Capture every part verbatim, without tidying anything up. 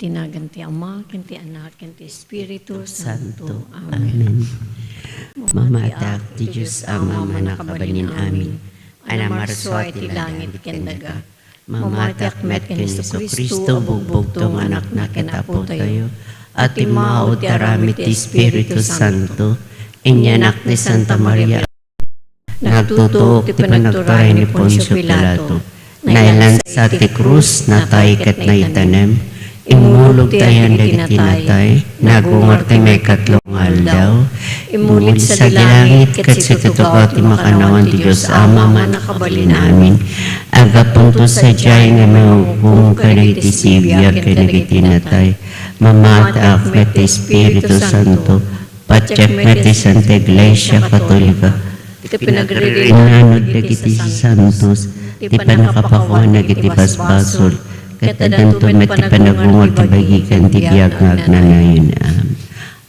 Ti nagan ti Ama, ken ti Anak, ken ti Espiritu Santo. Santo. Amen. Amen. Mamatiak ti Dios Ama, Mannakabalin-amin, a namarsua iti langit ken daga. Mamatiak met ken Jesu-Cristo, bugbugto nga Anakna ken Apotayo, a timmaud ti aramid ti Espiritu Santo. Inyanak ni Santa Maria, nagtutuok ti panagturay ni Poncio Pilato. Nailansa ti krus, natay ket naitanem. Immulog ti ayan dagiti natay, nagungar ti maikatlo nga aldaw. Immuli sadi langit ket situtugaw ti makannawan ti Dios Ama, Mannakabalin-amin. Aggapunto sadiay nga mangugom kadagiti sibibiag ken dagiti natay. Mamatiak met ti Espiritu Santo. Patiek met ti Santa Iglesia Katolika, ti pinagririnanan dagiti santos, ti pannakapakuan dagiti basbasol, ket addanto met ti panagungar ti bagi ken ti biag nga agnanayon. Amen.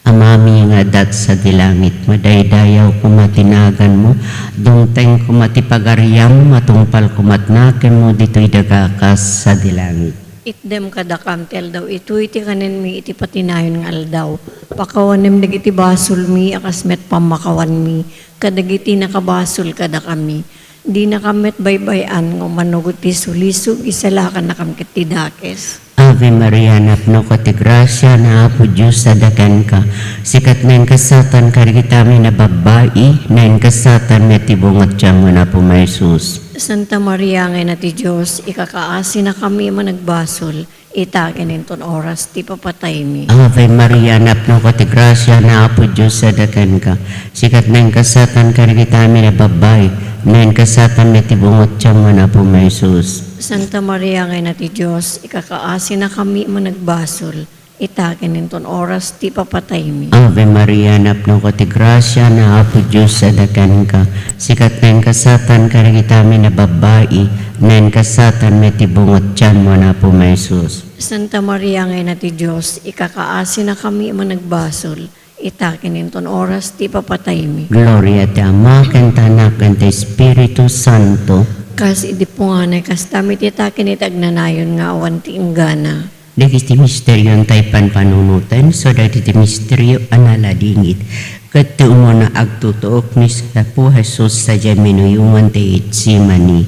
Amami nga adda sadi langit, madaydayaw koma ti naganmo, dumteng koma ti pagariam, matungpal koma ti nakemmo ditoy daga kas sadi langit. Itdem kadakam ti aldaw itoy ti kanenmi iti patinayon nga aldaw. Pakawanem dagiti basolmi a kas met pammakawanmi kadagiti nakabasol kadakami. Dinakam met baybay-an nga umannurot ti sulisog, isalakannakam ket ti dakes. Ave Maria, napnoka ti grasia, ni Apo Dios adda kenka. Sika ti nainkasaatan kadagiti amin a babbai, nainkasaatan met ti bunga ti tianmo, ni Apo Jesus. Santa Maria nga Ina ti Dios, ikakaasinakami a managbasol, ita ken inton oras ti papataymi. Ave Maria, napnoka ti grasia, ni Apo Dios adda kenka. Sika ti nainkasaatan kadagiti amin a babbai, nainkasaatan met ti bunga ti tianmo, ni Apo Jesus. Santa Maria nga Ina ti Dios, ikakaasinakami a managbasol, ita ken inton oras ti papataymi. Ave Maria, napnoka ti grasia, ni Apo Dios adda kenka. Sika ti nainkasaatan kadagiti amin a babbai, nainkasaatan met ti bunga ti tianmo, ni Apo Jesus. Santa Maria nga Ina ti Dios, ikakaasinakami a managbasol, ita ken inton oras ti papataymi. Gloria ti Ama, ken ti Anak, ken ti Espiritu Santo. Kas idi punganay, kasta met ita ken iti agnanayon nga awan ti inggana. Dagiti misterio ti panpanunotna, isu dagiti misterio a naladingit. Ket ti umuna, agtutuok ni Apo Jesus sadiay minuyongan ti Getsemani.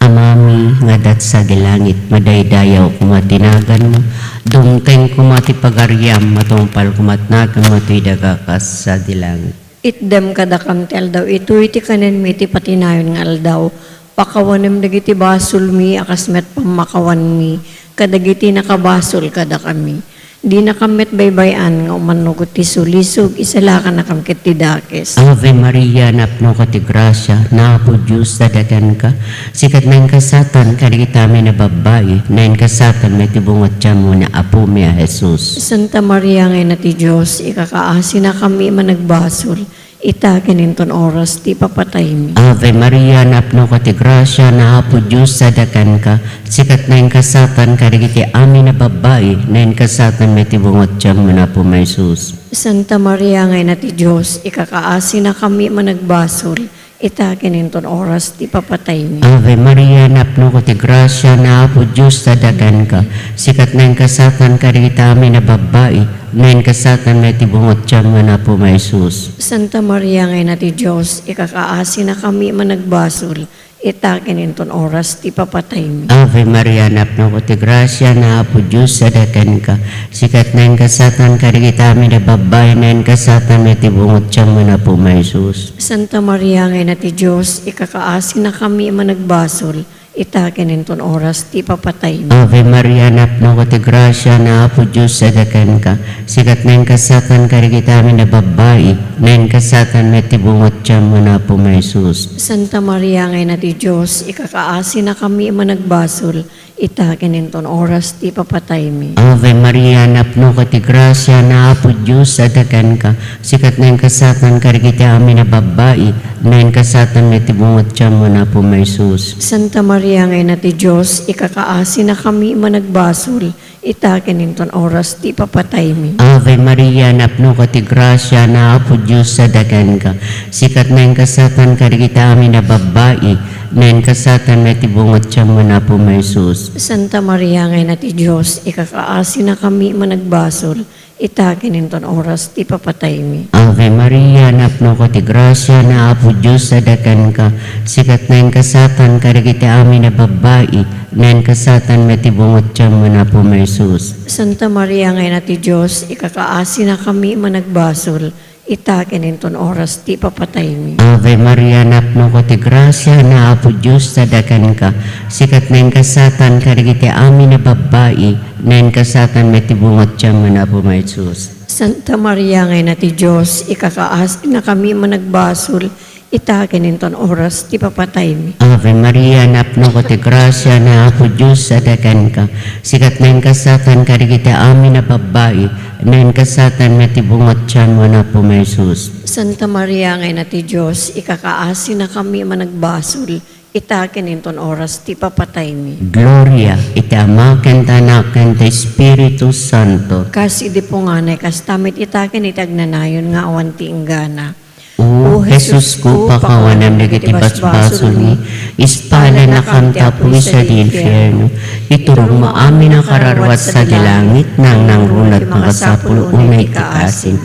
Amami nga adda sadi langit, madaydayaw koma ti naganmo, dumteng koma ti pagariam, matungpal koma ti nakemmo ditoy daga kas sadi langit. Itdem kadakam ti aldaw itoy ti kanenmi ti patinayon nga aldaw. Pakawanem dagiti basolmi a kas met pammakawanmi kadagiti nakabasol kadakami. Dinakam met baybay-an nga umannurot ti sulisog, isalakannakam ket ti dakes. Ave Maria, napnoka ti grasia, ni Apo Dios adda kenka. Sika ti nainkasaatan kadagiti amin a babbai, nainkasaatan met ti bunga ti tianmo, ni Apomi a Jesus. Santa Maria nga Ina ti Dios, ikakaasinakami a managbasol, ita ken inton oras ti papataymi. Ave Maria, napnoka ti grasia, ni Apo Dios adda kenka. Sika ti nainkasaatan kadagiti amin a babbai, nainkasaatan met ti bunga ti tianmo, ni Apomi a Jesus. Santa Maria nga Ina ti Dios, ikakaasinakami a managbasol, ita ken inton oras ti papataymi. Ave Maria, napnoka ti grasia, ni Apo Dios adda kenka. Sika ti nainkasaatan kadagiti amin a babbai, nainkasaatan met ti bunga ti tianmo, ni Apomi a Jesus. Santa Maria nga Ina ti Dios, ikakaasinakami a managbasol, ita ken inton oras ti papataymi. Ave Maria, napnoka ti grasia, ni Apo Dios adda kenka. Sika ti nainkasaatan kadagiti amin a babbai, nainkasaatan met ti bunga ti tianmo, ni Apomi a Jesus. Santa Maria nga Ina ti Dios, ikakaasinakami a managbasol, ita ken inton oras ti papataymi. Ave Maria, napnoka ti grasia, ni Apo Dios adda kenka. Sika ti nainkasaatan kadagiti amin a babbai, nainkasaatan met ti bunga ti tianmo, ni Apomi a Jesus. Santa Maria nga Ina ti Dios, ikakaasinakami a managbasol, ita ken inton oras ti papataymi. Ave Maria, napnoka ti grasia, ni Apo Dios adda kenka. Sika ti nainkasaatan kadagiti amin a babbai, nainkasaatan met ti bunga ti tianmo, ni Apomi a Jesus. Santa Maria nga Ina ti Dios, ikakaasinakami a managbasol, ita ken inton oras ti papataymi. Ave Maria, napnoka ti grasia, ni Apo Dios adda kenka. Sika ti nainkasaatan kadagiti amin a babbai, Naingasatan met ti bunga ti tianmo, Apo Jesus. Santa Maria nga Ina ti Dios, ikakaasinakami a managbasol, ita ken inton oras ti ipapataymi. Ave Maria, napnoka ti grasia, ni Apo Dios adda kenka. Sika ti naingasatan kadagiti amin a babbai, naingasatan met ti bunga ti tianmo, Apo Jesus. Santa Maria nga Ina ti Dios, ikakaasinakami a managbasol, ita ken inton oras ti ipapataymi. Ave Maria, napnoka ti grasia, ni Apo Dios adda kenka. Sika ti naingasatan kadagiti amin a babbai, naingasatan met ti bunga ti tianmo, Apo Jesus. Santa Maria nga Ina ti Dios, ikakaasinakami a managbasol, ita ken inton oras ti ipapataymi. Ave Maria, napnoka ti grasia, ni Apo Dios adda kenka. Sika ti naingasatan kadagiti amin a babbai, naingasatan met ti bunga ti tianmo, Apo Jesus. Santa Maria nga Ina ti Dios, ikakaasinakami a managbasol, ita ken inton oras ti ipapataymi. Gloria iti Ama, ken ti Anak, ken ti Espiritu Santo. Kas idi punganay, kasta met ita ken iti agnanayon nga awan ti inggana. O Jesusko, pakawanam dagiti basbasolmi, ispalannakam ti apuy sadi infierno, iturongmo amin a kararuat sadi langit, nangnangruna ti makasapul unay ti kaasim.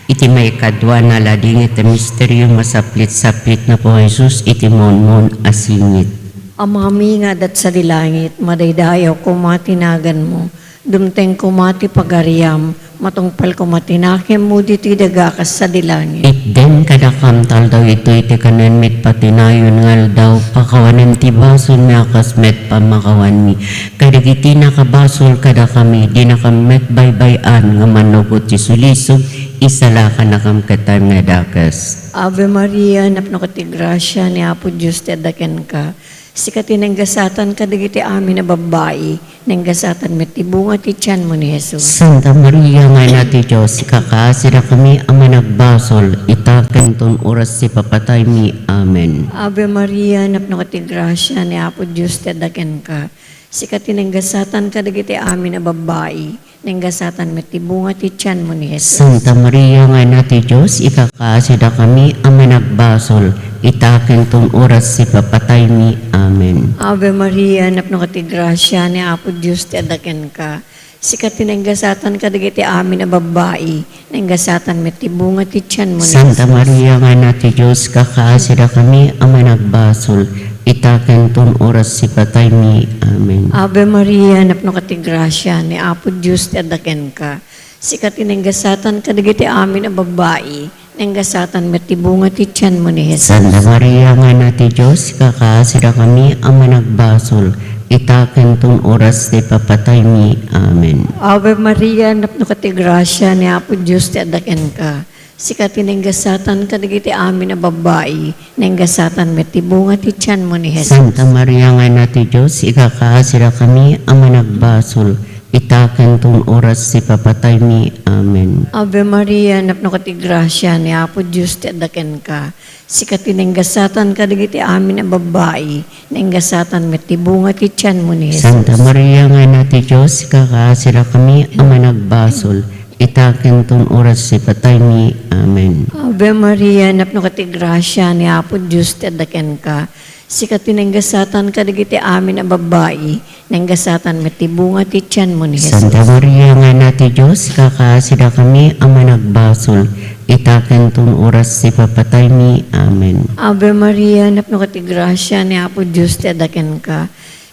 Iti maikadua, naladingit a misterio, masaplitsaplit ni Apo Jesus iti maunmaon a singit. Amami nga adda sadi langit, madaydayaw koma ti naganmo, dumteng koma ti pagariam, matungpal koma ti nakemmo ditoy daga kas sadi langit. Itdem kadakam ti aldaw itoy ti kanenmi iti patinayon nga aldaw, pakawanem ti basolmi a kas met pammakawanmi kadagiti nakabasol kadakami, dinakam met baybay-an nga mannugot ti sulisog, isalakannakam ket ti amin a dakes. Ave Maria, napnoka ti grasia, ni Apo Dios ti adda kenka. Sika ti naingasatan kadagiti amin a babbai, naingasatan met ti bunga ti tianmo ni Jesus. Santa Maria nga Ina ti Dios, ikakaasidakami a managbasol, ita ken ton oras ti papataymi. Amen. Ave Maria, napnoka ti grasia, ni Apo Dios ti adda kenka. Sika ti naingasatan kadagiti amin a babbai, naingasatan met ti bunga ti tianmo ni Jesus. Santa Maria nga Ina ti Dios, ikakaasidakami a managbasol, ita ken ton oras ti papataymi. Amen. Ave Maria, napnoka ti grasia, ni Apo Dios ti adda kenka. Sika ti naingasatan kadagiti amin a babbai, naingasatan met ti bunga ti tianmo ni Santa Jesus. Maria nga Ina ti Dios, ikakaasidakami a managbasol, ita ken ton oras ti pataymi. Amen. Ave Maria, napnoka ti grasia, ni Apo Dios ti adda kenka. Sika ti naingasatan kadagiti amin a babbai, naingasatan met ti bunga ti tianmo ni Jesus. Santa Maria nga Ina ti Dios, ikakaasidakami a managbasol, ita ken ton oras ti papataymi. Amen. Ave Maria, napnoka ti grasia, ni Apo Dios ti adda kenka. Sika ti naingasatan kadagiti amin a babbai, naingasatan met ti bunga ti tianmo ni Jesus. Santa Maria nga Ina ti Dios, ikakaasidakami a managbasol, ita ken ton oras ti papataymi. Amen. Ave Maria, napnoka ti grasia, ni Apo Dios ti adda kenka. Sika ti naingasatan kadagiti amin a babbai, naingasatan met ti bunga ti tianmo ni Jesus. Santa Maria nga Ina ti Dios, ikakaasidakami a managbasol, ita ken ton oras ti pataymi. Amen. Ave Maria, napnoka ti grasia, ni Apo Dios ti adda kenka. Sika ti naingasatan kadagiti amin a babbai, naingasatan met ti bunga ti tianmo ni Jesus. Santa Maria nga Ina ti Dios, ikakaasidakami a managbasol, ita ken ton oras ti papataymi. Amen. Ave Maria, napnoka ti grasia, ni Apo Dios ti adda kenka.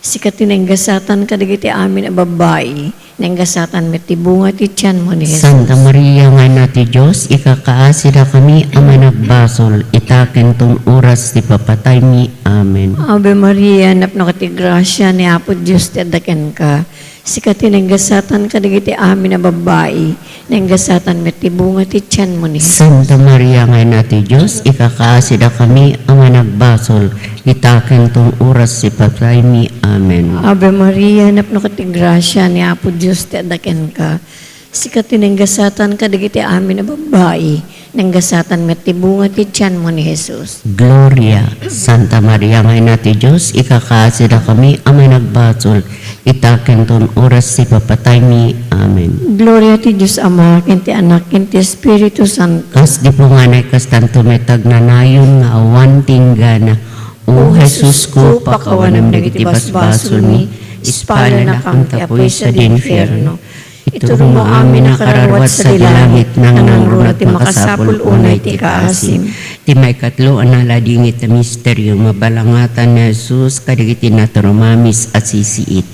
Sika ti naingasatan kadagiti amin a babbai, naingasatan met ti bunga ti tianmo ni Jesus. Santa Maria nga Ina ti Dios, ikakaasidakami a managbasol, ita ken ton oras ti papataymi. Amen. Ave Maria, napnoka ti grasia, ni Apo Dios ti adda kenka. Sika ti naingasatan kadagiti amin a babbai, naingasatan met ti bunga ti tianmo ni Jesus. Santa Maria nga Ina ti Dios, ikakaasidakami a managbasol, ita ken ton oras ti pataymi. Amen. Ave Maria, napnoka ti grasia, ni Apo Dios ti adda kenka. Sika ti naingasatan kadagiti amin a babbai, naingasatan met ti bunga ti tianmo ni Jesus. Gloria, Santa Maria nga Ina ti Dios, ikakaasidakami a managbasol, ita ken ton oras ti papataymi. Amen. Gloria ti Dios Ama, ken ti Anak, ken ti Espiritu Santo. Kas di punganay, kastanto met agnanayon nga awan ti inggana. O Jesusko, pakawanem dagiti basbasolmi, ispalanakam ti apuy sadi infierno. Iturongmo amin a kararuat sadi langit, nangnangruna ti makasapul unay ti kaasim. Ti maikatlo a naladingit a misterio, mabalangatan ni Jesus kadagiti naturumamis a sisiit.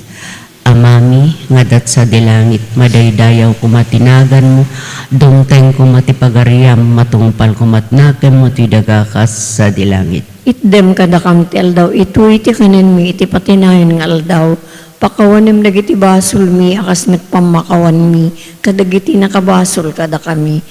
Amami nga adda sadi langit, madaydayaw koma ti naganmo, dumteng koma ti pagariam, matungpal koma ti nakemmo ti daga kas sadi langit. Itdem kadakam ti aldaw itoy ti kanenmi iti patinayon nga aldaw. Pakawanem dagiti basolmi a kas met pammakawanmi kadagiti nakabasol kadakami.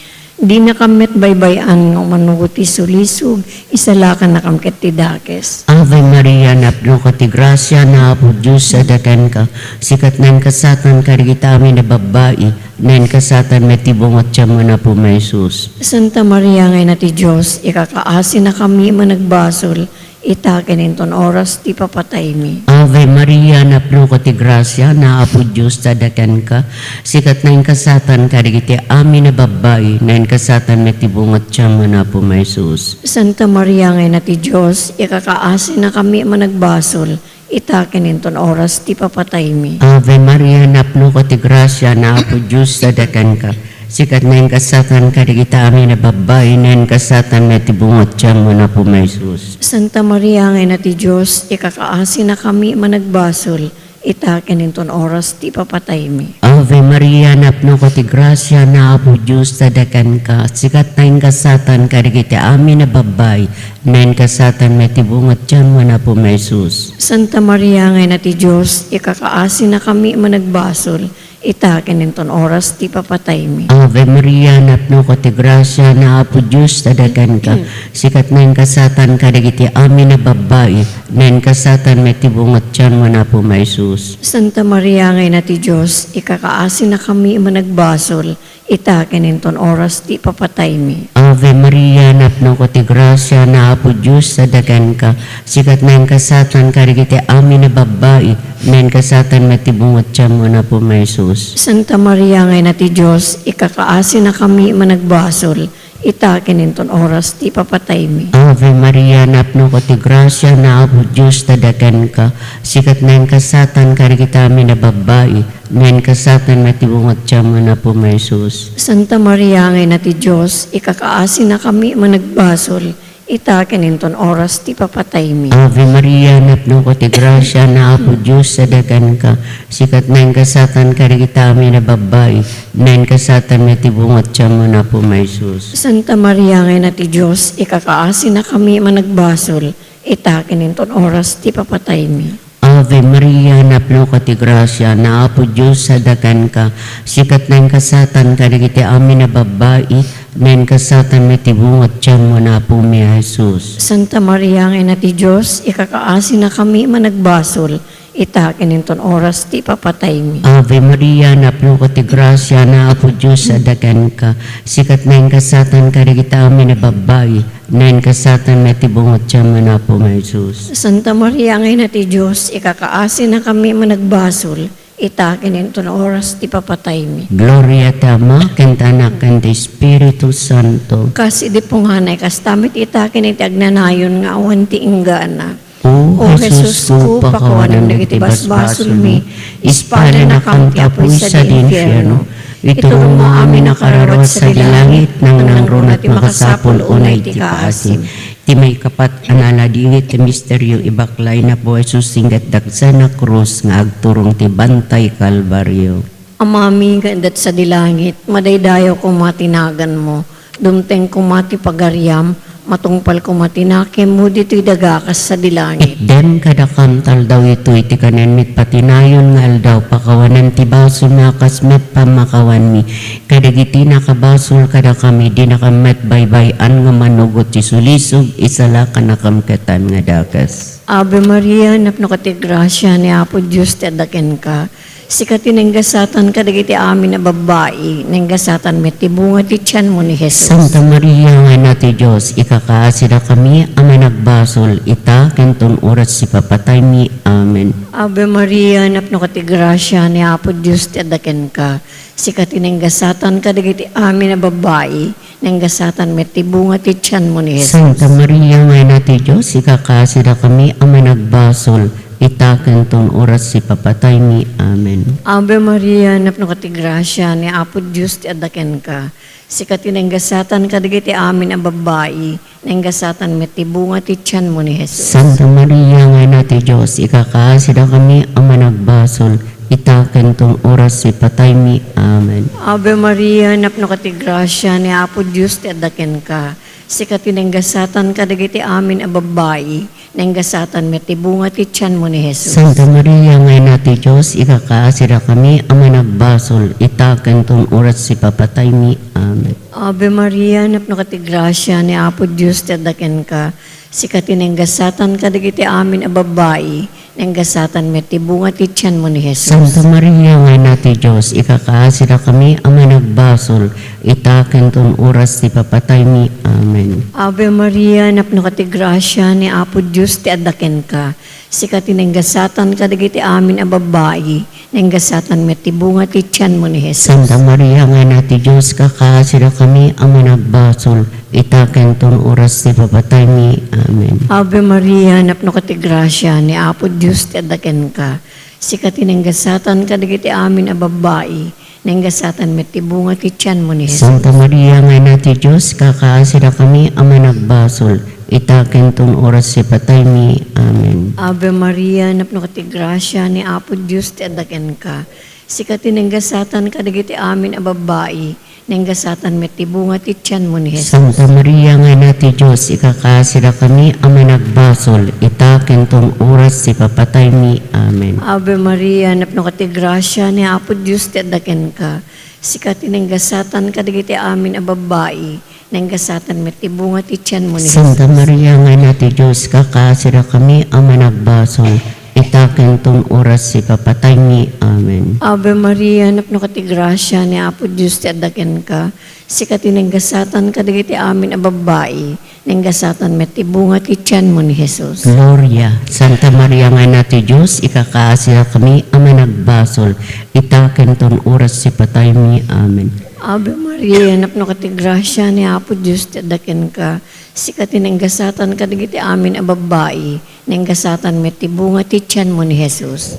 Dinakam met baybay-an nga umano ti sulisog, isalakannakam ket ti dakes. Ave Maria, napnoka ti grasia, ni Apo Dios adda kenka. Sika ti naingasatan kadagiti amin a babbai, naingasatan met ti bunga ti tianmo, ni Apo Jesus. Santa Maria nga Ina ti Dios, ikakaasinakami a managbasol, ita ken inton oras ti papataymi. Ave Maria, napnoka ti grasia, ni Apo Dios adda kenka. Sika ti naingasatan kadagiti amin a babbai, naingasatan met ti bunga ti tianmo, ni Apo Jesus. Santa Maria nga Ina ti Dios, ikakaasinakami a managbasol, ita ken inton oras ti papataymi. Ave Maria, napnoka ti grasia, ni Apo Dios adda kenka. Sika ti naingasatan kadagiti amin a babbai, naingasatan met ti bunga ti tianmo, ni Apo Jesus. Santa Maria nga Ina ti Dios, ikakaasinakami a managbasol, ita ken inton oras ti papataymi. Ave Maria, napnoka ti grasia, ni Apo Dios adda kenka. Sika ti naingasatan kadagiti amin a babbai, naingasatan met ti bunga ti tianmo, ni Apo Jesus. Santa Maria nga Ina ti Dios, ikakaasinakami a managbasol, ita ken inton oras ti papataymi. Ave Maria, napnoka ti grasia, ni Apo Dios adda kenka. Sika ti naingasatan kadagiti amin a babbai, naingasatan met ti bunga ti tianmo, ni Apo Jesus. Santa Maria nga Ina ti Dios, ikakaasinakami a managbasol, ita ken inton oras ti papataymi. Ave Maria, napnoka ti grasia, ni Apo Dios adda kenka. Sika ti naingasatan kadagiti amin a babbai, naingasatan met ti bunga ti tianmo, ni Apo Jesus. Santa Maria nga Ina ti Dios, ikakaasinakami a managbasol, ita ken inton oras ti papataymi. Ave Maria, napnoka ti grasia, ni Apo Dios adda kenka. Sika ti naingasatan kadagiti amin a babbai, naingasatan met ti bunga ti tianmo, ni Apo Jesus. Santa Maria nga Ina ti Dios, ikakaasinakami a managbasol, ita ken inton oras ti papataymi. Ave Maria, napnoka ti grasia, ni Apo Dios adda kenka. Sika ti naingasatan kadagiti amin a babbai, naingasatan met ti bunga ti tianmo, ni Apo Jesus. Santa Maria nga Ina ti Dios, ikakaasinakami a managbasol, ita ken inton oras ti papataymi. Ave Maria, napnoka ti grasia, ni Apo Dios adda kenka. Sika ti naingasatan kadagiti amin a babbai, naingasatan met ti bunga ti tianmo, ni Apomi a Jesus. Santa Maria nga Ina ti Dios, ikakaasinakami a managbasol, ita ken inton oras ti papataymi. Ave Maria, napnoka ti grasia, ni Apo Dios adda kenka. Sika ti naingasatan kadagiti amin a babbai, naingasatan met ti bunga ti tianmo, ni Apomi a Jesus. Santa Maria nga Ina ti Dios, ikakaasinakami a managbasol, ita ken inton oras ti papataymi. Gloria ti Ama, ken ti Anak, ken ti Espiritu Santo. Kas idi punganay, kasta met ita ken iti agnanayon nga awan ti inggana. O Jesusko, pakawanem dagiti basbasolmi, ispalanakam ti apuy sadi infierno. Iturongmo amin a kararuat sadi langit, nangnangruna ti makasapul unay ti kaasim. Ti maikapat a naladingit ti misterio, ibaklay ni Apo Jesus ti inggana dagsen a krus nga agturong ti Bantay Kalbario. Amami nga adda sadi langit, madaydayaw koma ti naganmo, dumteng koma ti pagariam, matungpal koma ti nakemmo ditoy daga kas sadi langit. Itdem kadakam ti aldaw itoy ti kanenmi iti patinayon nga aldaw, pakawanem ti basolmi a kas met pammakawanmi kadagiti nakabasol kadakami, dinakam met baybay-an nga manugot ti sulisog, isalakannakam ketdin nga dakes. Ave Maria, napnoka ti grasia, ni Apo Dios ti adda kenka. Sika ti naingasatan kadagiti amin a babbai, naingasatan met ti bunga ti tianmo ni Jesus. Santa Maria nga Ina ti Dios, ikakaasinakami a managbasol, ita ken ton oras ti papataymi. Amen. Ave Maria, napnoka ti grasia, ni Apo Dios ti adda kenka. Sika ti naingasatan kadagiti amin a babbai, Nanggasatan met ti bunga ti tianmo ni Jesus. Santa Maria nga Ina ti Dios, ikakaasidakami a managbasol, ita ken ton oras ti papataymi. Amen. Ave Maria, napnoka ti grasia, ni Apo Dios ti adda kenka. Sika ti nanggasatan kadagiti amin a babbai, nanggasatan met ti bunga ti tianmo ni Jesus. Santa Maria nga Ina ti Dios, ikakaasidakami a managbasol, ita ken ton oras ti pataymi. Amen. Ave Maria, napnoka ti grasia, ni Apo Dios ti adda kenka. Sika ti nanggasatan kadagiti amin a babbai, nanggasatan met ti bunga ti tianmo ni Jesus. Santa Maria nga Ina ti Dios, ikakaasidakami a managbasol, ita ken ton oras ti papataymi. Amen. Ave Maria, napnoka ti grasia, ni Apo Dios ti adda kenka. Sika ti nanggasatan kadagiti amin a babbai, nanggasatan met ti bunga ti tianmo ni Jesus. Santa Maria nga Ina ti Dios, ikakaasidakami a managbasol, ita ken ton oras ti papataymi. Amen. Ave Maria, napnoka ti grasia, ni Apo Dios ti adda kenka. Sika ti nanggasatan kadagiti amin a babbai, nanggasatan met ti bunga ti tianmo ni Jesus. Santa Maria nga Ina ti Dios, ikakaasidakami a managbasol, ita ken ton oras ti papataymi. Amen. Ave Maria, napnoka ti grasia, ni Apo Dios ti adda kenka. Sika ti nanggasatan kadagiti amin a babbai, nanggasatan met ti bunga ti tianmo ni Jesus. Santa Maria nga Ina ti Dios, ikakaasidakami a managbasol, ita ken ton oras ti pataymi. Amen. Ave Maria, napnoka ti grasia, ni Apo Dios ti adda kenka. Sika ti nanggasatan kadagiti amin a babbai, nanggasatan met ti bunga ti tianmo ni Jesus. Santa Maria nga Ina ti Dios, ikakaasidakami a managbasol, ita ken ton oras ti papataymi. Amen. Ave Maria, napnoka ti grasia, ni Apo Dios ti adda kenka. Sika ti nanggasatan kadagiti amin a babbai, nanggasatan met ti bunga ti tianmo ni Jesus. Santa Maria nga Ina ti Dios, ikakaasidakami a managbasol, ita ken ton oras ti papataymi. Amen. Ave Maria, napnoka ti grasia, ni Apo Dios ti adda kenka. Sika ti nanggasatan kadagiti amin a babbai, nanggasatan met ti bunga ti tianmo ni Jesus. Gloria. Santa Maria nga Ina ti Dios, ikakaasidakami a managbasol, ita ken ton oras ti pataymi. Amen. Ave Maria, napnoka ti grasia, ni Apo Dios ti adda kenka. Sika ti nanggasatan kadagiti amin a babbai, nanggasatan met ti bunga ti tianmo ni Jesus.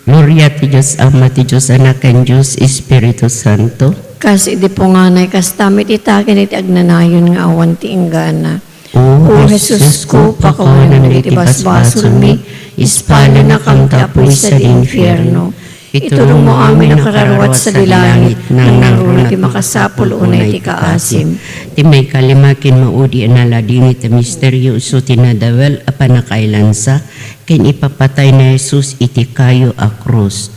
Gloria ti Dios Ama, ti Dios Anak, ken Dios Espiritu Santo. Kas idi punganay, kasta met ita ken iti agnanayon nga awan ti inggana. O Jesus ko, pakawanem dagiti basbasolmi, ispalennakam ti apuy sadi infierno. Iturongmo amin a kararuat sadi langit, nangnangruna ti makasapul unay ti kaasim. Ti maikalima ken maudi a naladingit a misterio isu ti nadawel a pannakailansa ken ipapatay ni Jesus iti kayo a krus.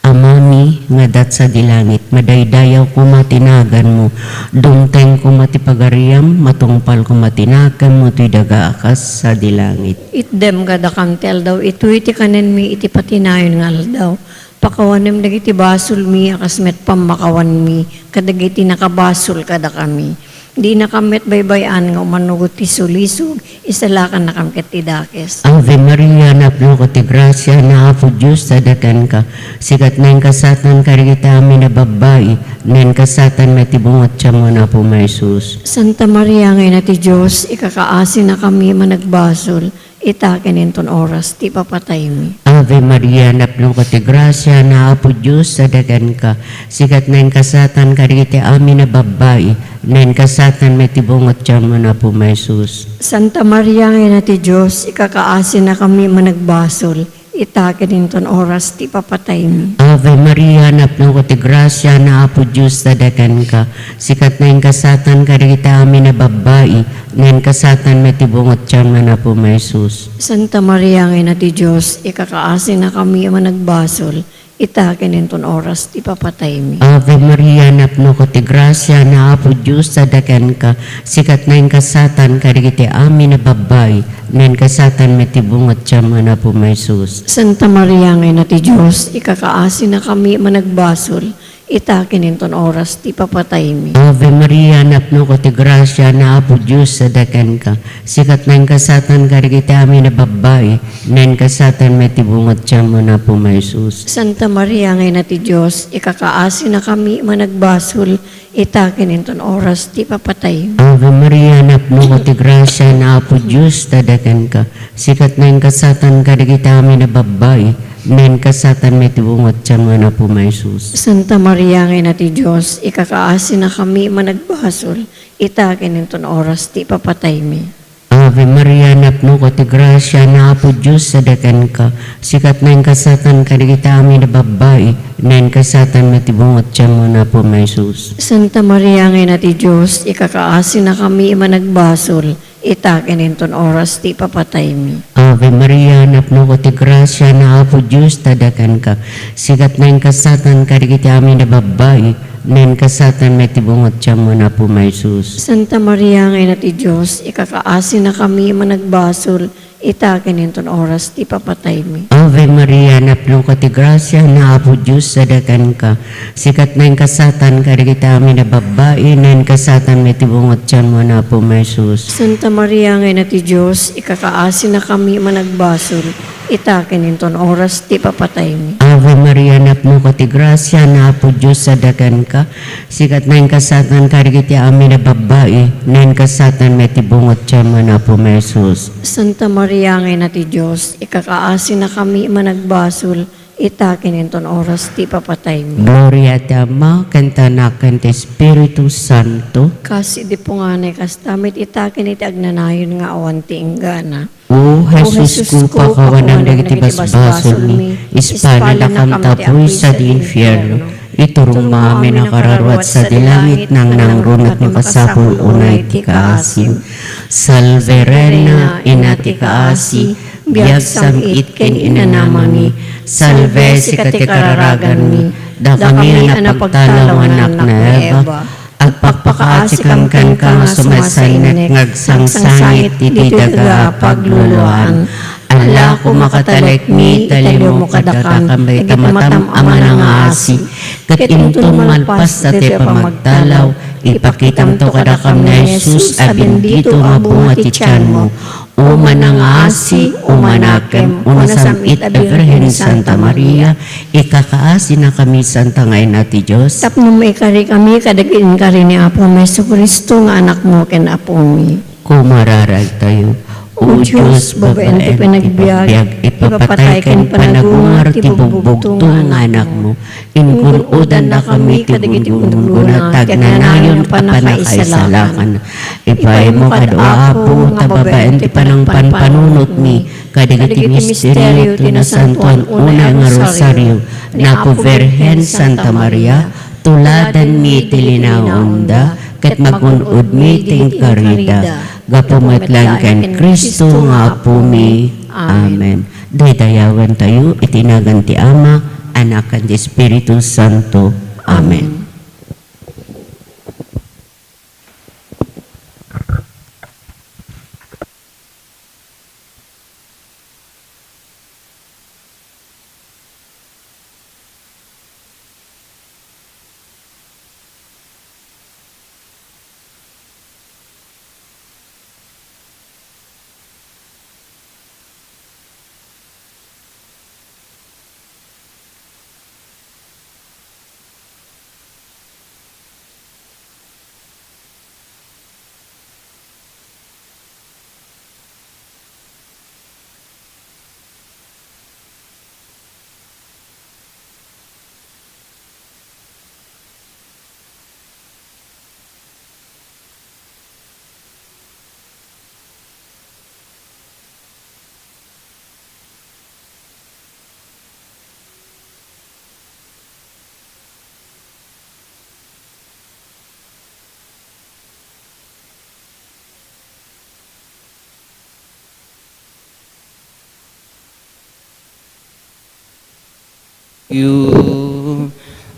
Amami nga adda sadi langit, madaydayaw koma ti naganmo, dumteng koma ti pagariam, matungpal koma ti nakemmo toy daga a kas sadi langit. Itdem kadakam ti aldaw itoy ti kanenmi iti patinayon nga aldaw. Pakawanem dagiti basolmi a kas met pammakawanmi kadagiti nakabasol kadakami. Dinakam met baybay-an nga umanugot ti sulisog, isalakannakam ket ti dakes. Ave Maria, napnoka ti grasia, ni Apo Dios ti adda kenka. Sika ti nangkasatan kadagiti amin a babbai, nangkasatan met ti bunga ti tianmo, Apo, nga Jesus. Santa Maria nga Ina ti Dios, ikakaasinakami a managbasol, ita ken inton oras ti ipapataymi. Ave Maria, napnoka ti grasia, ni Apo Dios ti adda kenka. Sika ti nangkasatan kadagiti amin a babbai, nangkasatan met ti bunga ti tianmo, Apo, nga Jesus. Santa Maria nga Ina ti Dios, ikakaasinakami a managbasol, ita ken inton oras ti ipapataymi. Ave Maria, napnoka ti grasia, ni Apo Dios ti adda kenka. Sika ti nangkasatan kadagiti amin a babbai, nangkasatan met ti bunga ti tianmo, Apo, nga Jesus. Santa Maria nga Ina ti Dios, ikakaasinakami a managbasol, ita ken inton oras ti ipapataymi. Ave Maria, napnoka ti grasia, ni Apo Dios ti adda kenka. Sika ti nangkasatan kadagiti amin a babbai, nangkasatan met ti bunga ti tianmo, Apo, nga Jesus. Santa Maria nga Ina ti Dios, ikakaasinakami a managbasol, ita ken inton oras ti papataymi. Ave Maria, napnoka ti grasia, ni Apo Dios adda kenka. Sika ti nainkasaatan kadagiti amin a babbai, nainkasaatan met ti bunga ti tianmo, ni Apo Jesus. Santa Maria nga Ina ti Dios, ikakaasinakami a managbasol, ita ken inton oras ti papataymi. Ave Maria, napnoka ti grasia, ni Apo Dios adda kenka. Sika ti nainkasaatan kadagiti amin a babbai, nainkasaatan met ti bunga ti tianmo, ni Apo Jesus. Santa Maria nga Ina ti Dios, ikakaasinakami a managbasol, ita ken inton oras ti papataymi. Ave Maria, napnoka ti grasia, ni Apo Dios adda kenka. Sika ti nainkasaatan kadagiti amin a babbai, nainkasaatan met ti bunga ti tianmo, ni Apo Jesus. Santa Maria nga Ina ti Dios, ikakaasinakami a managbasol, ita ken inton oras ti papataymi. Ave Maria, napnoka ti grasia, ni Apo Dios adda kenka. Sika ti nainkasaatan kadagiti amin a babbai, nainkasaatan met ti bunga ti tianmo, ni Apo Jesus. Santa Maria nga Ina ti Dios, ikakaasinakami a managbasol, ita ken inton oras ti papataymi. Ave Maria, napnoka ti grasia, ni Apo Dios adda kenka. Sika ti nainkasaatan kadagiti amin a babbai, nainkasaatan met ti bunga ti tianmo, ni Apo Jesus. Santa Maria nga Ina ti Dios, ikakaasinakami a managbasol, ita ken inton oras ti papataymi. Ave Maria, napnoka ti grasia, ni Apo Dios adda kenka. Sika ti nainkasaatan kadagiti amin a babbai, nainkasaatan met ti bunga ti tianmo, ni Apo Jesus. Santa Maria nga Ina ti Dios, ikakaasinakami a managbasol, ita ken inton oras ti papataymi. Gloria ti Ama, ken ti Anak, ken ti Espiritu Santo. Kas idi punganay, kasta met ita ken iti agnanayon nga awan ti inggana. O Jesus, kupakawan dagiti basbasolmi, ispaladakam ta apuy sadi infierno. Iturongmo amin a kararua sadi langit, nangnangruna ti makasapul unay ti kaasim. Salve Reina, Ina ti kaasi, biag sam-it ken inanamami. Salve, sika ti kararaganmi, dakami a napagtalaw nga annak ni Eva. Agpakpakaasikam kenka nga sumasainnek nga agsangsangit iti daga a pagluluaan. Allakmo a katalekmi, taliomo kadakam dagiti matam-am a manangaasi, ket inton malpas daytoy a pamagtalaw, ipakitamto kadakam ni Jesus a bendito a bunga ti tianmo. O manangaasi, o manakem, o nasam-it a Birhen Santa Maria, ikakaasinakami, Santa nga Ina ti Dios. Tapno maikarikami kadagiti inkari ni Apomi Jesu-Cristo nga Anakmo ken Apomi. Kumararagtayo. O Dios, babaen ti panagbiag, ipapatay ken panagungar ti bugbugto nga Anakmo. Ingun-odannakami ti gunggona ti agnanayon a pannakaisalakan. Ipaaymo kad, O Apo, nga babaen ti panangpanpanunotmi kadagiti misterio ti Nasantoan Unay nga Rosario ni Apo Birhen Santa Maria, tuladanmi ti linaonda ket magun-odmi ti inkarida. Gapu met laeng ken Cristo nga Apomi. Amen. Daydayawentayo iti nagan ti Ama, Anak, ken ti Espiritu Santo. Amen.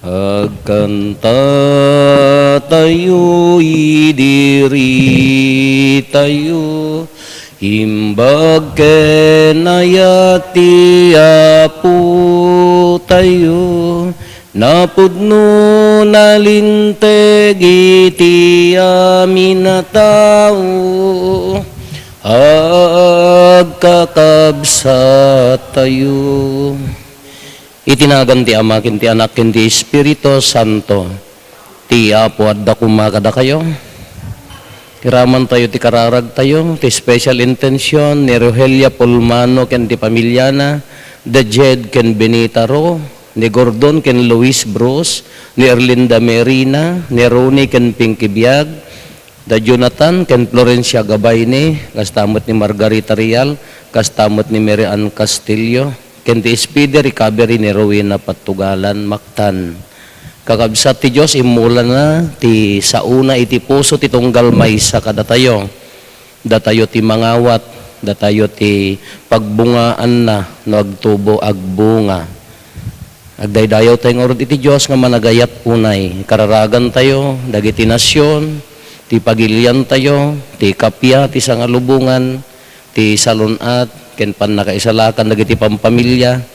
Agkantatayo, idiritayo, imbag ken ayat ti Apotayo. Napudno nalinteg iti amin a tao, agkakabsattayo. Iti nagan ti Ama, ken ti Anak, ken ti Espiritu Santo. Ti Apo adda koma kadakayo. Iramantayo ti kararagtayo, ti special intention ni Rogelia Pulmano ken ti pamiliana, da Jed ken Benita Ro, ni Gordon ken Luis Bruce, ni Erlinda Merina, ni Ronnie ken Pinky Biag, da Jonathan ken Florencia Gabayne, kasta met ni Margarita Real, kasta met ni Mary Ann Castillo, ken ti speedy recovery ni Rowena Patugalan Mactan. Kakabsat ti Dios, immulana ti saona iti puso ti tunggal maysa kadatayo. Datayo ti mangawat, datayo ti pagbungaanna no agtubo, agbunga. Agdaydayawtayo ngarud iti Dios nga managayat unay. Kararagantayo, dagiti nasion, ti pagiliantayo, ti kappia, ti sangalubongan, ti salun-at, ken pannakaisalakan dagiti pampamilia,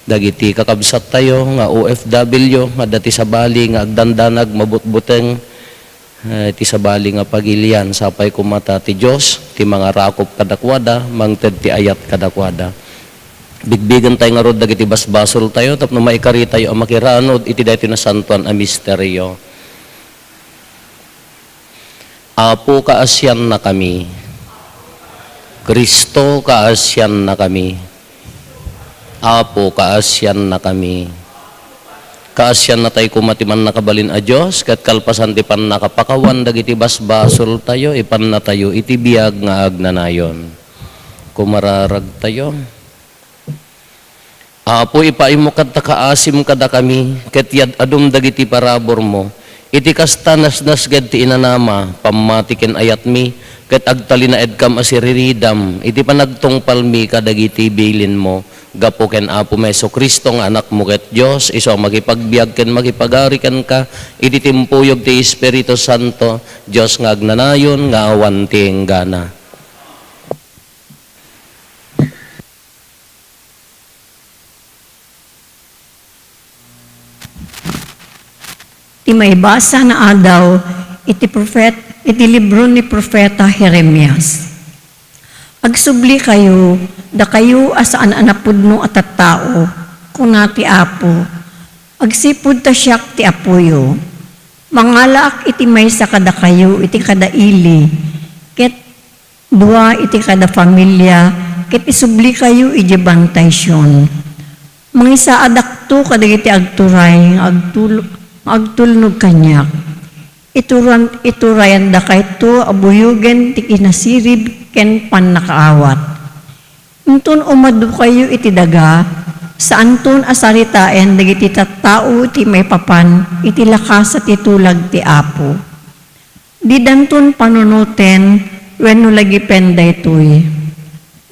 dagiti kakabsattayo nga O F W nga adda ti sabali nga agdandanag mabutbuteng, eh, ti sabali nga pagilian. Sapay koma ta ti Dios ti mangarakop kadakuada, mangted ti ayat kadakuada. Bigbigentayo ngarud dagiti basbasoltayo tapno maikaritayo a makiranud iti daytoy nasantoan a misterio. Apo, kaasiannakami. Cristo, kaasiannakami. Apo, kaasiannakami. Kaasiannatay koma ti Mannakabalin a Dios, ket kalpasan ti pannakapakawan dagiti basbasoltayo, ipannatayo iti biag nga agnanayon. Kumararagtayo. Apo, ipaaymo kadta kaasim kadakami, ket yad-adum dagiti paraburmo. Iti kasta, nasnasged ti inanama, pammati ken ayatmi, ket agtalinaedkam a siriridam iti panagtungpalmi kadagiti bilinmo. Gapu ken Apomi Jesu-Cristo nga Anakmo ket Dios, isu a makipagbiag ken makipagari kenka iti timpuyog ti Espiritu Santo, Dios nga agnanayon nga awan ti inggana. Ti maibasa nga adaw iti profet-, iti libro ni Profeta Jeremias. Agsublikayo, dakayo a saan a napudno a tattao, kuna ti Apo. Agsipud ta siak ti Apoyo. Mangalaak iti maysa kadakayo iti kada ili, ket dua iti kada familia, ket isublikayo idiay Bantay Sion. Mangisaadakto kadagiti agturay nga agtul-, nga agtulnog kaniak. Ituran-, iturayandakayto a buyogen ti kinasirib ken pannakaawat. Inton umadukayo iti daga, saanton a saritaen dagiti tattao ti maipapan iti lakasa ti tulag ti Apo. Didanton panunoten wenno lagipen daytoy.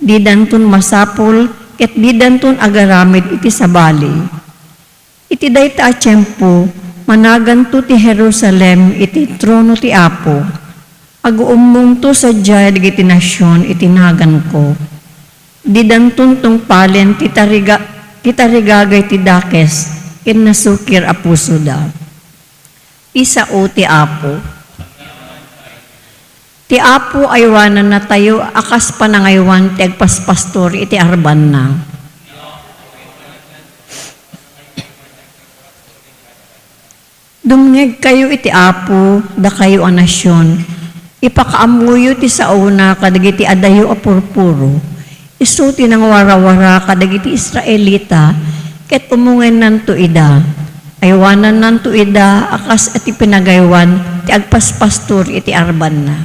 Didanton masapul ket didanton agaramid iti sabali. Iti dayta a tiempo, managanto ti Jerusalem iti trono ti Apo. Aguummongto sadiay dagiti nasion iti naganko. Didanton tungpalen ti tariga-, ti tarigagay ti dakes ken nasukir a pusoda. Ti sao ti Apo. Ti Apo aywanannatayo a kas panangaywan ti agpaspastor iti arbanna. Dumngegkayo iti Apo, dakayo a nasion. Ipakaammoyo ti saona kadagiti adayo a purpuro. Isu ti nangwarawara kadagiti Israelita, ket umungennanto ida. Aywanannanto ida a kas iti pinagaywan ti agpaspastor iti arbanna.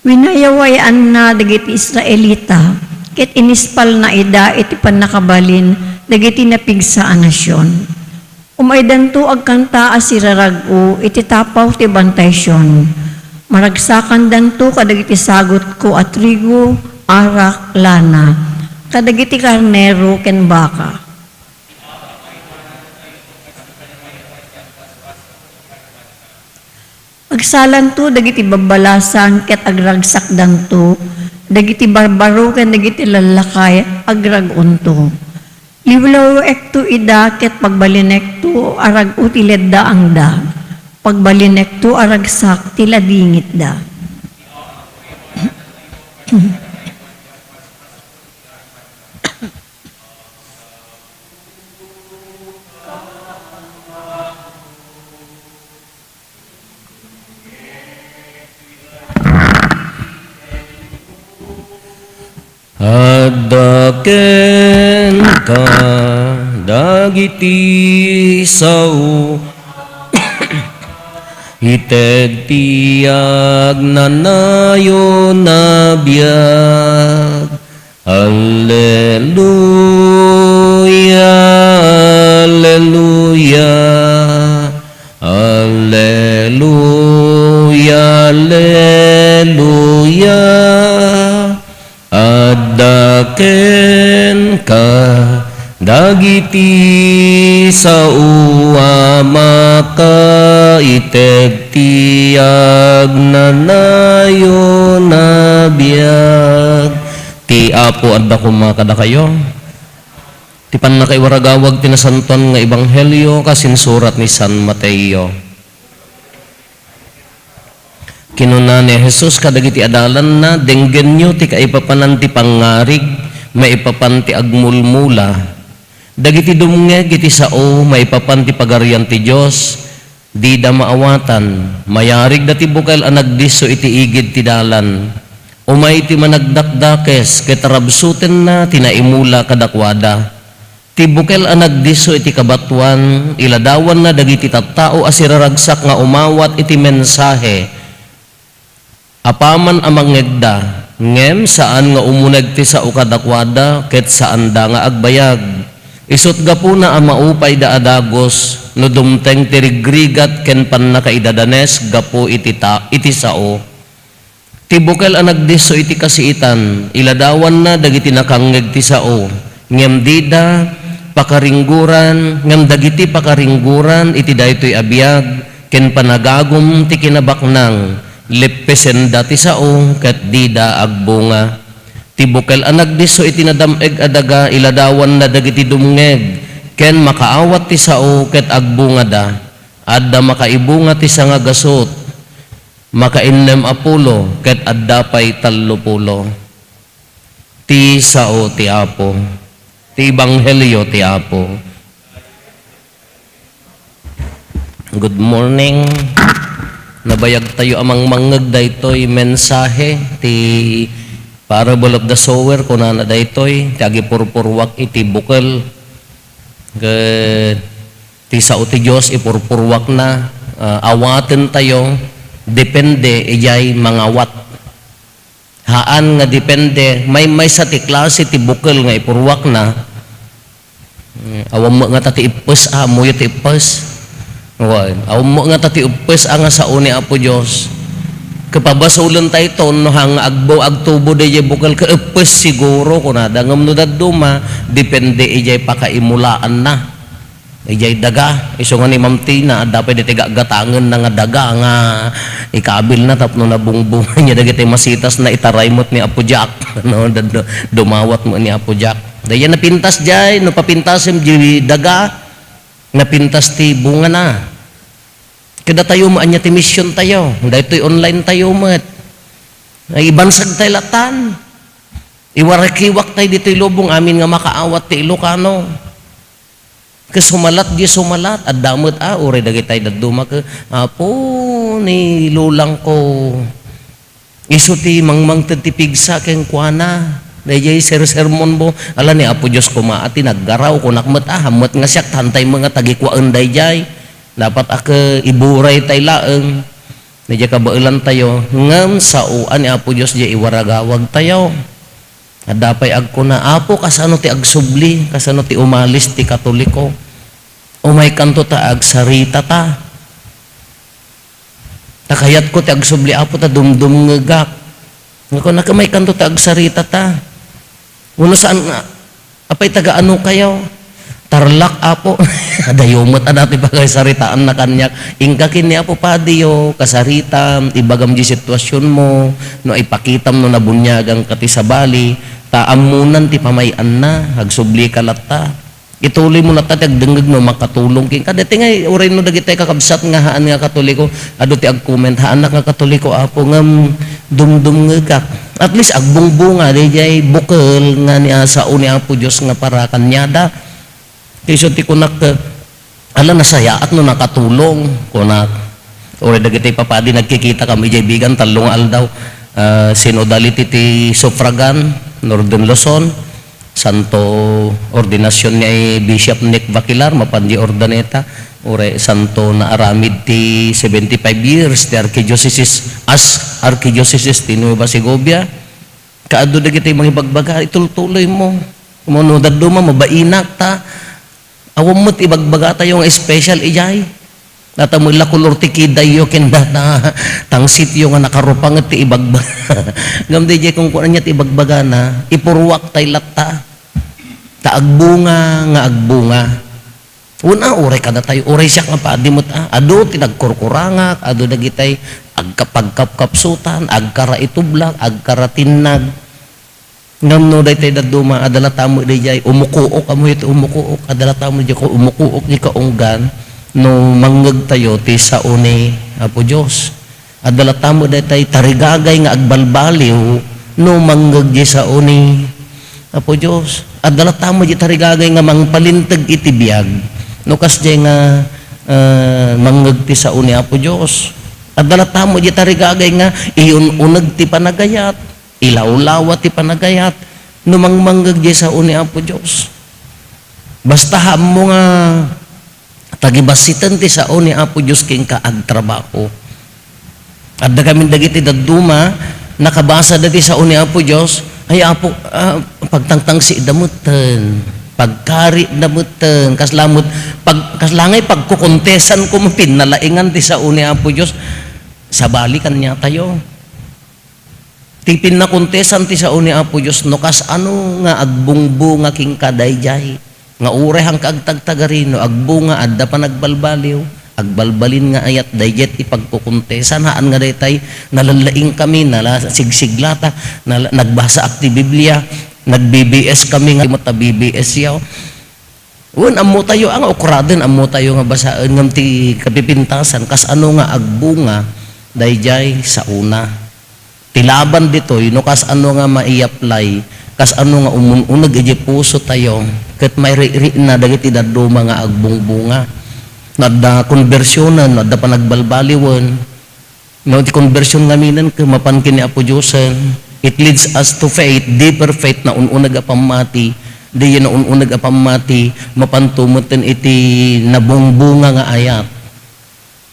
Winayaway-anna dagiti Israelita, ket inispalna ida iti pannakabalin dagiti napigsa a nasion. Umaydanto agkanta a sirarag-o iti tapaw ti Bantay Sion. Maragsakandanto kadagiti sagutko a trigo, arak, lana, kadagiti karnero ken baka. Agsalanto dagiti babbalasan ket agragsakdanto Dagiti barbaro ken dagiti lallakay, agrag-onto. Liwliwekto ida ket pagbalinekto a rag-o ti leddaangda. Pagbalinekto a ragsak ti ladingitda. Adda kenka dagiti sao, ited ti agnanayon a biag. Alleluia, alleluia, alleluia, alleluia. Adda kenka dagiti sao a makaited ti agnanayon a biag. Ti Apo adda koma kadakayo. Ti pannakaiwaragawag ti nasantoan nga ebanghelio kas insurat ni San Mateo. Kinuna ni Jesus kadagiti adalanna, "Denggenyo ti kaipapanan ti pangngarig maipapan ti agmulmula. Dagiti dumngeg iti sao maipapan ti Pagarian ti Dios." Dida maawatan, mayarigda ti bukel a nagdisso iti igid ti dalan. Umay ti managdakdakes ket rabsutenna ti naimula kadakuada. Ti bukel a nagdisso iti kabatoan, iladawanna dagiti tattao a siraragsak nga umawat iti mensahe. Apaman a mangngegda, ngem saan nga umuneg ti sao kadakuada ket saanda nga agbayag. Isut' gapuna a maupayda a dagus no dumteng ti rigrigat ken pannakaidadanes gapu iti ta-, iti sao. Ti bukel a nagdisso iti kasiitan, iladawanna dagiti nakangngeg ti sao, ngem dida pakaringguran, ngem dagiti pakaringguran iti daytoy a biag ken panagagum ti kinabaknang, leppesenda ti sao ket dida agbunga. Ti bukel a nagdisso iti nadam-eg a daga, iladawanna dagiti dumngeg ken makaawat ti sao ket agbungada. Adda makaibunga ti sangagasut, makainnem a pulo, ket adda pay tallo pulo. Ti sao ti Apo. Ti ebanghelio ti Apo. Good morning. Nabayagtayo a mangmangngeg daytoy mensahe ti Parable of the Sower, kunana daytoy, ti agipurpurruak iti bukel. Ket ti sao ti Dios, ipurpurruakna, ah, awatentayo, depende idiay mangawat. Haan nga depende, maymaysa ti klase ti bukel nga ipurruakna. Mm, awan met ngata ti ippes a, ammoyo ti ippes. Wen, awan met ngata ti ippes a nga sao ni Apo Dios. Ket pabasolentayo no haan nga agbu-, agtubo daydiay bukel ket ippes siguro, kunada. Ngem no dadduma, depende idiay pakaimulaanna. Idiay daga, isu nga ni Ma'am Tina, adda pay daytoy gatgatangenna nga daga nga ikabilna tapno nabungbungan niya dagiti masitasna, itaray met ni Apo Jack, no? Dad-, dumawat met ni Apo Jack. Daydiay napintas diay, no papintasem diay daga, napintas ti bungana. Kadatayo met ania ti misiontayo, daytoy onlinetayo met. Ay, ibansagtayo latan. Iwarakiwaktayo ditoy lubong, amin nga makaawat ti Ilocano. Ket sumalat diay sumalat, adda met a, uray dagitay dadduma ket, "Apo, ni lolangko, isu ti mangmangted ti pigsa kenkuana." Daydiay sersermonmo, "Ala, ni Apo Dios koma a ti naggaraw," kunak met a, "Hammet nga siak, haantay met nga tagikuaen daydiay." Dapat a ket iburaytay laeng. Daydiay kabaelantayo, ngem sao a ni Apo Dios diay iwaragawagtayo. Adda pay agkuna, "Apo, kasano ti agsubli? Kasano ti umalis ti Katoliko? Umaykanto ta agsaritata. Ta kayatko ti agsubli, Apo, ta dumdumngegak." Nga kuna, "Umaykanto ta agsaritata." Wenno saan nga, "Apay, taga-anokayo?" Tarlac, Apo. Adayo met a dati pakaisaritaanna kaniak. Inka ken ni Apo Padi, o, kasaritam, ibagam di situasionmo, no ipakitam no nabuniaganka ti sabali, ta ammonan ti pamay-anna, agsublika latta. Ituloymo latta ti agdengngeg no makatulong kenka. Daytoy nga, uray no dagitoy kakabsat nga haan nga Katoliko, adu ti agcomment, "Haanak nga Katoliko, Apo, ngem dumdumngegak." At least, agbungbunga, daydiay bukel nga ni, ah, sao ni Apo Dios nga para kaniada. Ti isu ti kunak, eh, "Ala, nasayaat no nakatulong," kunak. Uray dagiti papadi nagkikitakam idiay bigan tallo nga aldaw, ah, sinodality ti suffragan, Northern Luzon, santo ordinasion ni Bishop Nick Vaquilar, mapan di Urdaneta, uray santo naaramid ti seventy-five years ti archidioceses, as archidioceses ti Nueva Segovia. Kaadu dagiti mangibagbaga, itultuloymo. Umano dadduma, mabainak ta. Awan met ibagbagatayo nga special idiay. Data met la kolor ti kidayyo ken data tangsityo nga nakarupanget ti ibagbaga. Ngem daydiay kunkuana ti ibagbagana, ipuruak tay latta. Ta agbunga nga agbunga. Wen a, uray kadatayo, uray siak nga padi met a. Adu ti nagkurkurangak, adu dagitay agka-, pagkapkapsutan, agkaraitublak, agkaratinnag. Ngem no daytoy dadduma, adda latta met daydiay, umukuok, ammoyo ti umukuok, adda latta met daydiay, umukuok di kaunggan, no mangngegtayo ti sao ni Apo Dios. Adda latta met daytay tarigagay nga agbalbaliw no mangngeg di sao ni Apo Dios. Adda latta met di tarigagay nga mangpalinteg iti biag no kasdiay nga, eh, mangngeg ti sao ni Apo Dios. Adda latta met di tarigagay nga iyun-uneg ti panagayat, ilawlawa ti panagayat no mangmangngeg di sao ni Apo Dios. Basta ammo nga tagibassiten ti sao ni Apo Dios kenka, agtrabaho. Adda kami dagiti dadduma, nakabasa dagiti sao ni Apo Dios, ay Apo, ah, pagtangtangsiida metten, pagkarida metten, kasla met, pag-, kasla ngay pagkukontesanko met, pinnalaingan ti sao ni Apo Dios, sabali kaniatayo. Ti pinnakontesan ti sao ni Apo Dios, no kasano nga agbungbunga kenka daydiay, nga uray haanka agtagtagari no agbunga, adda panagbalbaliw, agbalbalin nga ayat, daydiay ti pagkukontesan, haan nga daytay, nalalaing kami, nala-, sigsiglata, nala-, nagbasaak ti Biblia, nag-B B S kami nga, mata B B S yaw. Wen, ammotayo a nga ukraden, ammotayo nga basaen, ngem ti kapipintasan, kasano nga agbunga daydiay saona. Ti laban ditoy, no kasano nga mai-apply, kasano nga umun-uneg idiay pusotayo, ket mairikriikna dagiti dadduma nga agbungbunga. No adda konbersionen, no adda panagbalbaliwen, no, ti konbersion ngamin ket mapan ken ni Apo Diosen, it leads us to faith, deeper faith, naun-uneg a pammati, diay naun-uneg a pammati, mapanto metten iti nabungbunga nga ayat.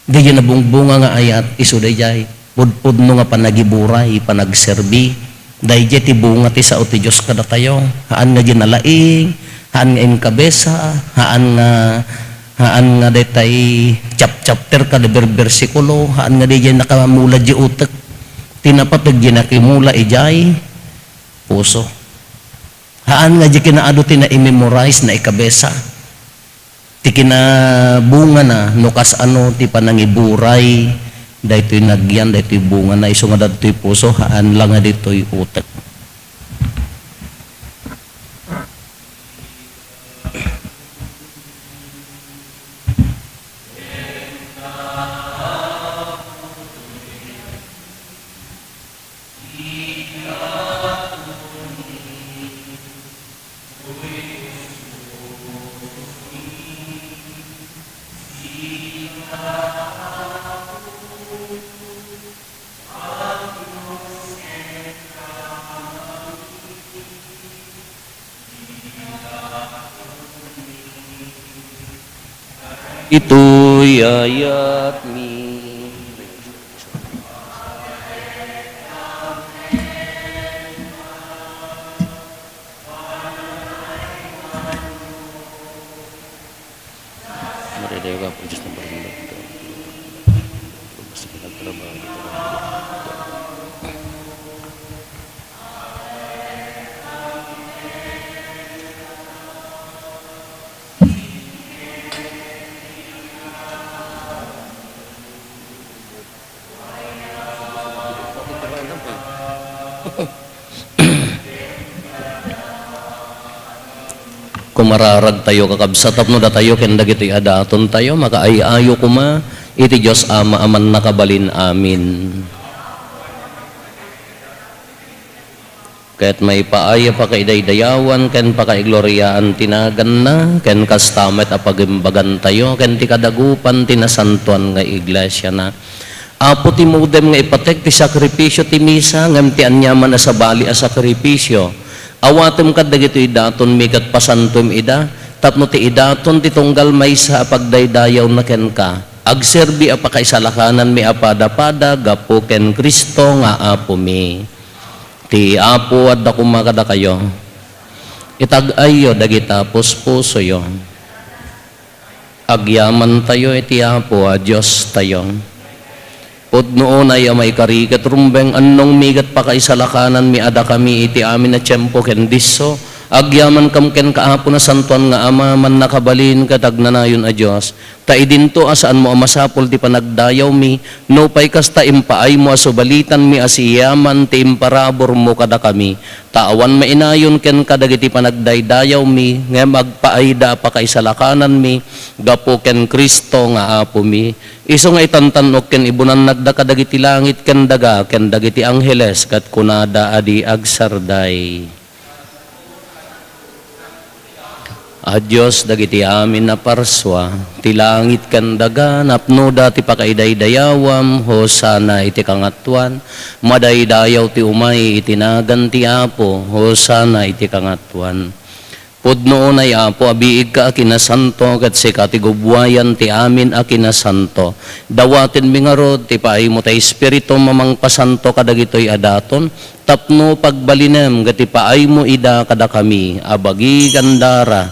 Diay nabungbunga nga ayat, isu daydiay pudpudno nga panagiburay, panagserbi. Daydiay ti bunga ti sao ti Dios kadatayo. Haan nga diay nalaing, haan nga inkabesa, haan nga, haan nga daytay chap-, chapter kada ber-, bersikulo, haan nga daydiay nakamula diay utek. Ti napateg diay nakimula idiay puso. Haan nga diay kinaadu ti na-memorize, naikabesa. Ti kinabungana, no kasano ti panangiburay, daytoy nagyan, daytoy bungana, isu nga daytoy puso, haan la nga ditoy utek. Itoy ayatmi. Maria, Apo Diyos, ng barangay. Basta ka nagtrabaho dito. Kumararagtayo, kakabsat, tapno datayo ken dagitoy a datontayo makaay-ayo koma iti Dios Ama a Mannakabalin. Amen. Ket maipaay a pakaidaydayawan ken pakaigloriaan ti naganna, ken kasta met a pagimbagantayo ken ti kadagupan ti nasantoan nga iglesiana. Apo, timudem nga ipatek ti sakripisio ti misa, ngem ti aniaman a sabali a sakripisio, awatem kad dagitoy datonmi ket pasantoem ida, tapno ti idaton ti tunggal maysa a pagdaydayawna kenka, agserbi a pakaisalakananmi a padapada gapu ken Cristo nga Apomi. Ti Apo adda koma kadakayo. Itag-ayyo dagita puspusoyo. Agyamantayo iti Apo a Diostayo. Pudno unay a maikari ket rumbeng, annongmi ket pakaisalakananmi a dakami iti amin a tiempo ken disso, agyamankam kenka, Apo, nasantoan nga Ama, mannakabalin ket agnanayon a Dios. Ta idinto a saanmo a masapul ti panagdayawmi, nupay kasta, impaaymo a subalitanmi a siyaman ti imparaburmo kadakami. Ta awan mainayon kenka dagiti panagdaydayawmi, ngem agpaayda a pakaisalakananmi gapu ken Cristo nga Apomi. Isu nga itantan-ok ken ibunannakda kadagiti langit ken daga ken dagiti angheles, ket kunada a di agsarday. A Dios, dagiti amin a parsua, ti langit ken daga, napnoda ti pakaidaydayawam. Hosanna iti kangatoan. Madaydayaw ti umay iti nagan ti Apo. Hosanna iti kangatoan. Pudno unay, Apo, a biigka a kinasanto, ket sika ti gubbuayan ti amin a kinasanto. Dawatenmi ngarud ti paaymo ti Espiritum a mangpasanto kadagitoy a daton, tapno pagbalinem ket ipaaymo ida kadakami a bagi ken dara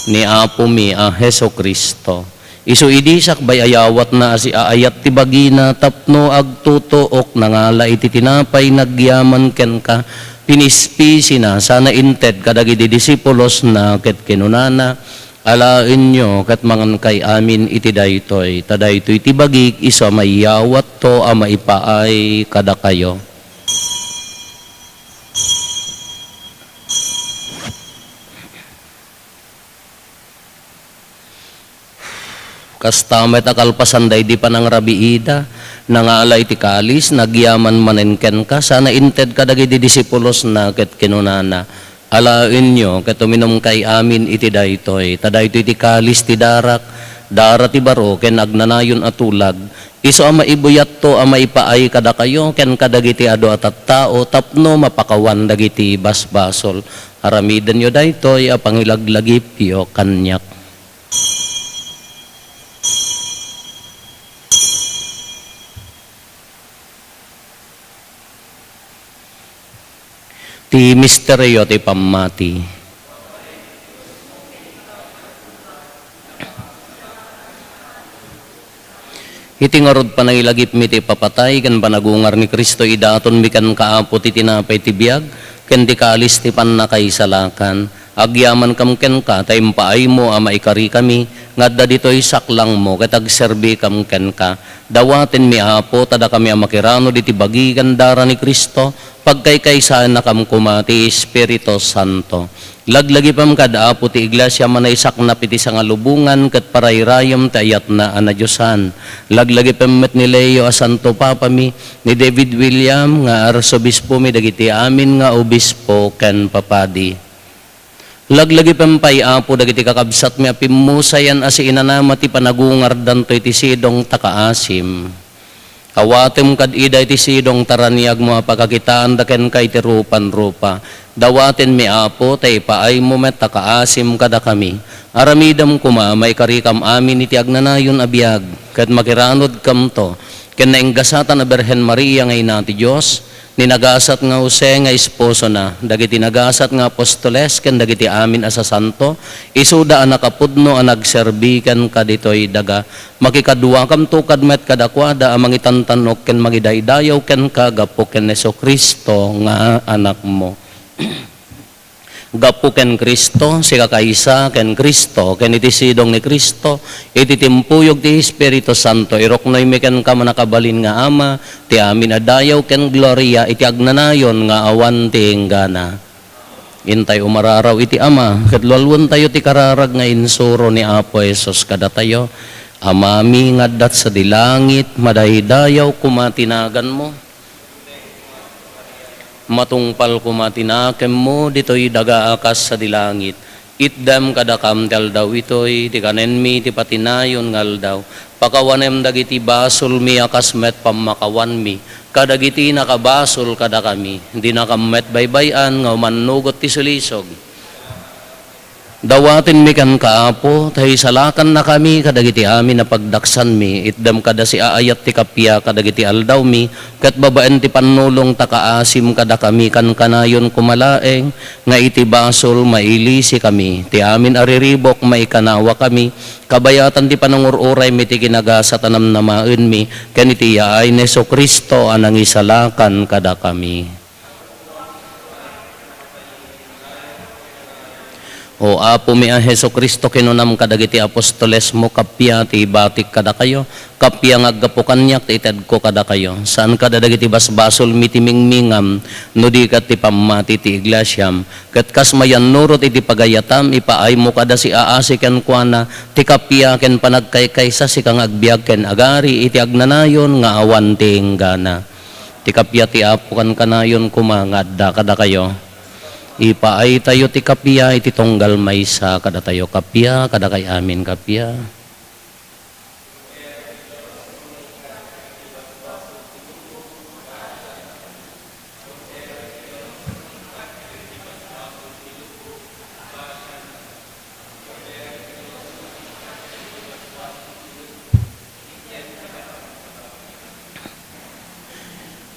ni Apomi a Jesu-Cristo. Isu idi sakbay a yawatna a siaayat ti bagina tapno agtutuok, nangala iti tinapay, nagyaman kenka, pinispisina, sana inted kadagiti disipulosna ket kinunana, "Alaenyo ket mangankay amin iti daytoy, ta daytoy ti bagik, isu a mayawatto a maipaay kadakayo." Kasta met a kalpasan daydi panangrabiida, nangala iti kalis, nagyaman manen kenka, sana inted kadagiti disipulosna ket kinunana, "Alaenyo ket uminumkay amin iti daytoy, ta daytoy ti kalis ti darak, dara ti baro ken agnanayon a tulag, isu a maibuyatto a maipaay kadakayo ken kadagiti adu a tattao tapno mapakawan dagiti basbasol. Aramidenyo daytoy a pangilaglagipyo kaniak." Ti misterio ti pammati. Iti ngarud, panangilagipmi ti ipapatay ken panagungar ni Cristo, idatonmi kenka, Apo, ti tinapay ti biag ken ti kalis ti pannakaisalakan. Agyamankam kenka ta impaaymo a maikarikami nga adda ditoy saklangmo ket agserbikam kenka. Dawatenmi, Apo, ta dakami a makiranud iti bagi ken dara ni Cristo, pagkaykaysaennakam koma ti Espiritu Santo. Laglagipem kad, Apo, ti Iglesia a manaysaknap iti sangalubongan ket parayrayem ti ayatna a nadiosan. Laglagipem met ni Leo a Santo Papami, ni David William nga Arsobispomi, dagiti amin nga obispo ken papadi. Laglagipem pay, Apo, dagiti kakabsatmi a pimmusayan a siinanama ti panagungardanto iti sidong ta kaasim. Awatem kad ida iti sidong ta raniagmo a pakakitaanda kenka iti rupan-rupa. Dawatenmi, Apo, ta ipaaymo met ta kaasim kadakami. Aramidem koma a maikarikam amin iti agnanayon a biag, ket makiranudkamto ken nainggasatan a Birhen Maria nga Ina ti Dios, ni nagasat nga Jose nga esposona, dagiti nagasat nga apostoles ken dagiti amin a sasanto, isuda a nakapudno a nagserbi kenka ditoy daga. Makikaduakamto kad met kadakuada a mangitantan-ok ken mangidaydayaw kenka gapu ken Jesu-Cristo nga Anakmo. Gapu ken Cristo, sikakaysa ken Cristo, ken iti sidong ni Cristo, iti timpuyog ti Espiritu Santo, iruknoymi kenka, mannakabalin nga Ama, ti amin a dayaw ken gloria iti agnanayon nga awan ti inggana. Intay umararaw iti Ama, ket lualuentayo ti kararag nga insuro ni Apo Jesus kadatayo. Amami nga adda sadi langit, madaydayaw koma ti naganmo. Matungpal koma ti nakemmo ditoy daga a kas sadi langit. Itdem kadakam ti aldaw itoy ti kanenmi ti patinayon nga aldaw. Pakawanem dagiti basolmi a kas met pammakawanmi kadagiti nakabasol kadakami. Dinakam met baybay-an nga umannugot ti sulisog. Dawatenmi kenka, Apo, ta isalakannakami kadagiti amin a pagdaksanmi. Itdem kada siaayat ti kappia kadagiti aldawmi, ket babaen ti pannulong ta kaasim kadakami, kankanayon koma laeng nga iti basol mailisikami. Ti amin a riribuk, maikanawakami, kabayatan ti panangur-uraymi ti kinagasat a namnamaenmi, ken iti yaay ni Jesu-Cristo a nangisalakan kadakami. O Apomi a Jesu-Cristo, kinunam kadagiti apostolesmo, kappia ti ibatik kadakayo, kappia nga aggapu kaniak ti itedko kadakayo. Saan kada dagiti basbasolmi ti mingmingam, no di ket ti pammati ti iglesiam. Ket kas mayannurot iti pagayatam, ipaaymo kada siaasi kenkuana ti kappia ken panagkaykaysa, sika nga agbiag ken agari iti agnanayon nga awan ti inggana. Ti kappia ti Apo kankanayon koma nga adda kadakayo. Ipaaytayo ti kappia iti tunggal maysa kadatayo. Kappia kadakay amin, kappia.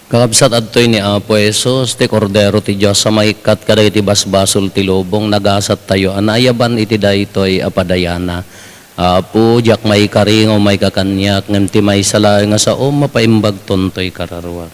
Kakabsat, adtoy ni Apo Jesus, ti Kordero ti Dios a maikkat kadagiti basbasol ti lubong. Nagasattayo a naayaban iti daytoy a padayana. Apo, diak maikari nga umayka kaniak, ngem ti maysa laeng a saom, mapaimbagton toy kararuak.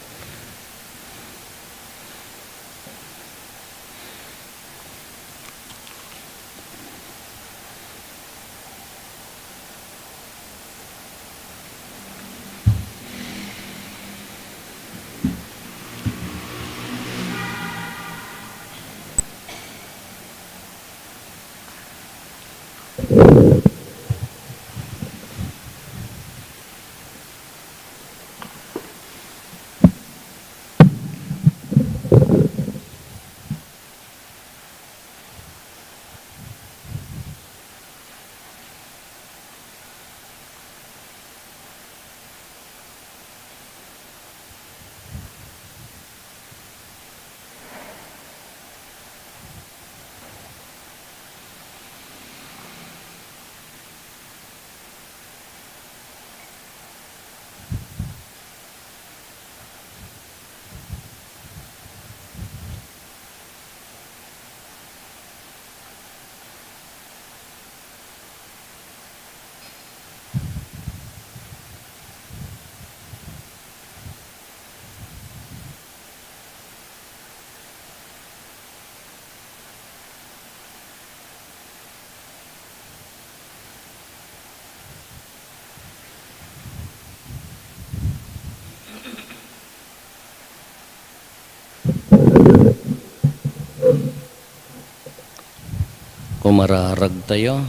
Kumararagtayo.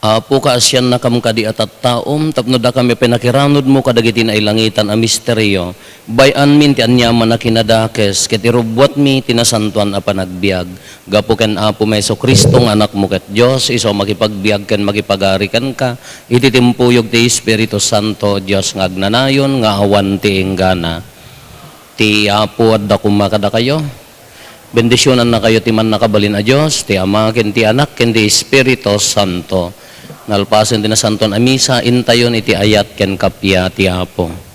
Apo, kaasiannakam kadi a tattaom tapno dakami a pinakiranudmo kadagiti nailangitan a misterio. Bay-anmin ti aniaman a kinadakes ket irubbuatmi ti nasantoan a panagbiag. Gapu ken Apomi Jesu-Cristo nga Anakmo ket Dios, isu a makipagbiag ken makipagari kenka iti timpuyog ti Espiritu Santo, Dios nga agnanayon nga awan ti inggana. Ti Apo adda koma kadakayo. Bendisionannakayo ti Mannakabalin a Dios, ti Ama, ken ti Anak, ken ti Espiritu Santo. Nalpasen ti Nasantoan a Misa, intayon iti ayat ken kappia ti Apo.